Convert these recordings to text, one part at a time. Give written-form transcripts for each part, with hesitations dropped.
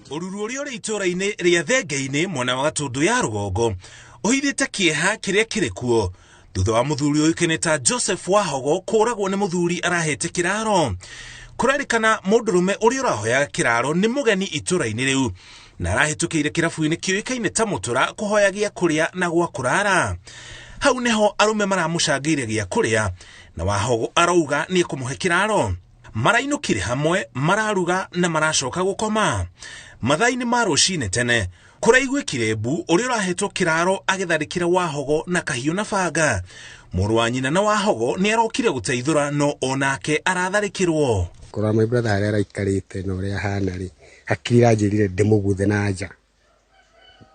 Ũruru ũrĩa ũrĩ itũũra-inĩ rĩa Thenge-inĩ mwena wa Gatũndũ ya rũgongo ũhithĩte kĩeha kĩrĩa kĩrĩ kuo thutha wa mũthuri ũĩkaine ta Joseph Wahogo kũragwo nĩ mũthuri arahete kĩraro. Kũrerĩkana mũndũrũme ũrĩa ũrahoyaga kĩraro nĩ mũgeni itũũra-inĩ rĩu na arahĩtũkĩire kĩrabu-inĩ kĩũĩkaine ta Mũtũra kũhoya gĩa kũrĩa na gwa kũrara. Hau nĩho arũme maramũcangĩire gĩa kũrĩa na Wahogo arauga nĩ ekũmũhe kĩraro. Marainũkire hamwe, mararuga na maracoka gũkoma. Mathaa-inĩ ma rũcinĩ tene kũraiguĩkire mbu ũrĩa ũrahetwo kĩraro agĩtharĩkĩra Wahogo na kahiũ na banga. Mũrũ wa nyina na Wahogo nĩ arokire gũteithũra no onake aratharĩkĩrwo. Kũrora my brother harĩa araikarĩte na ũrĩa ahana rĩ, hakiri iranjĩrire ndĩmũguthe na nja.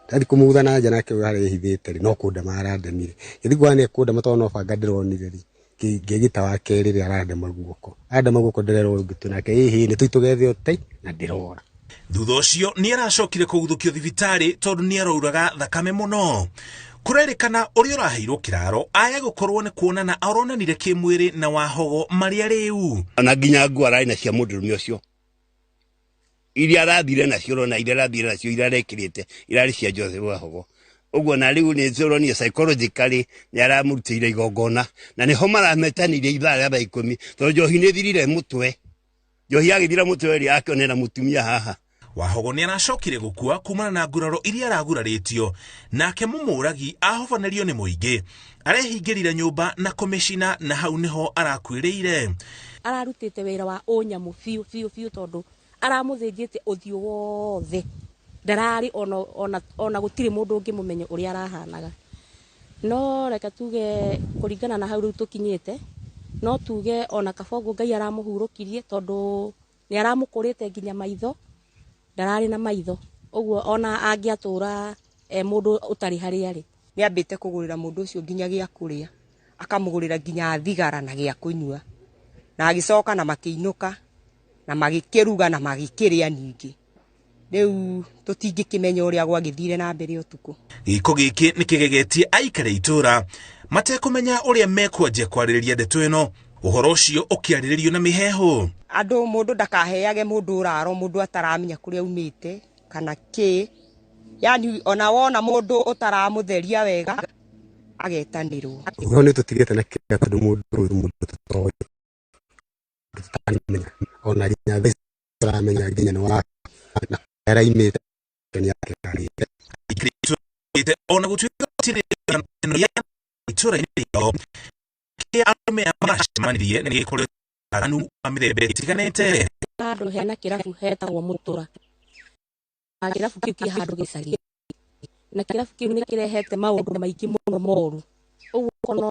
Ndathi kũmũgutha na nja nake ũyũ harĩa ehithĩte rĩ, no kũndema arandemire. Ngĩthiĩ kuona nĩ ekũndema tondũ no banga ndĩronire rĩ, ngĩgita wa kerĩ rĩ arandema guoko. Arandema guoko ndĩrerwo ngĩtue nake ĩhĩ nĩ tũi tũgethe ũtei na ndĩrora. Thutha ũcio nĩ aracokire kũguthũkio thibitarĩ tondũ nĩ arauraga thakame mũno. Kũrerĩkana ũrĩa ũraheirwo kĩraro aya gũkorwo nĩ kuonana aronanire kĩmwĩrĩ na Wahogo marĩa rĩu. Ona nginya nguo ararĩ na cia mũndũrũme ũcio iria arathire nacio ũrona iria arathire nacio iria arekĩrĩte irarĩ cia Joseph Wahogo. Ũguo na rĩu nĩ tũronio psychologically nĩ aramũrutĩire igongona na nĩho marametanire ithaa rĩa thaa 10 tondũ njohi nĩ thirire mũtwe. Njohi agĩthira mũtwe rĩ akĩonera mũtumia haha. Wahogo nĩ aracokire gũkua kumana na nguraro iria aragurarĩtio nake mũmũragi ahobanĩrio nĩ mũingĩ arehingĩrire nyũmba na kũmĩcina na hau nĩho arakuĩrĩire. Ararutĩte wĩra wa ũnyamũ biũ biũ biũ tondũ aramũthĩnjĩte ũthiũ wothe ndararĩ ona gũtirĩ mũndũ ũngĩmũmenya ũrĩa arahanaga. No reke tuge kũringana na hau rĩu tũkinyĩte no tuge ona kaba ũguo Ngai aramũhurũkirie tondũ nĩ aramũkũrĩte nginya maitho ndararĩ na maitho ũguo ona angĩatũra mũndũ ũtarĩ harĩa arĩ. Nĩ ambĩte kũgũrĩra mũndũ ũcio nginya gĩa kũrĩa akamũgũrĩra nginya thigara na gĩa kũnyua na agĩcoka na makĩinũka na magĩkĩruga na magĩkĩrĩa ningĩ. Rĩu tũtingĩkĩmenya ũrĩa gwagĩthire na mbere ũtukũ. Gĩko gĩkĩ nĩ kĩgegetie aikari a itũũra matekũmenya ũrĩa mekwanjia kwarĩrĩria ndeto ĩno. Ũhoro ũcio ũkĩarĩrĩrio na mĩheehũ. Andũ mũndũ ndakaheage mũndũ ũraro mũndũ ataramenya kũrĩa aumĩte kana kĩ. Yani ona wona mũndũ ũtaramũtheria wega agetanĩrwo. Ũhoro nĩ tũtigĩte na kĩrĩa tondũ mũndũ ũyũ mũndũ tũtoĩ tũtaramenya ona nginya thaa ici tũramenya nginya nĩ wa na araimĩte nĩ akĩrarĩte. Ona gũtuĩka gũtirĩ ĩno ya itũũra-inĩ rĩao kĩrĩa arũme aya maracemanirie nĩ gĩkoretwo waganu wa mĩthemba ĩtiganĩte. Handũ hena kĩrabu hetagwo Mũtũra. Na kĩrabu kĩu kĩ handũ gĩcagi. Na kĩrabu kĩu nĩ kĩrehete maũndũ maingĩ mũno moru. Ũguo no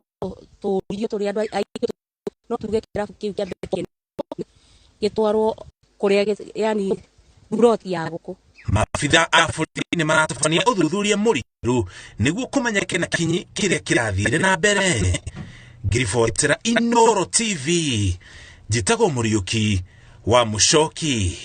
tũrio tũrĩ andũ aingĩ no tuge kĩrabu kĩu kĩambe gĩtwarwo kũrĩa yani buroti ya gũkũ. Maabitha a borithi nĩ maratabania ũthuthuria mũritũ nĩguo kũmenyeke na kinyi kĩrĩa kĩrathire na mbere. Ngiribotera Inooro TV, njĩtagwo Mũriũki wa Mũcoki.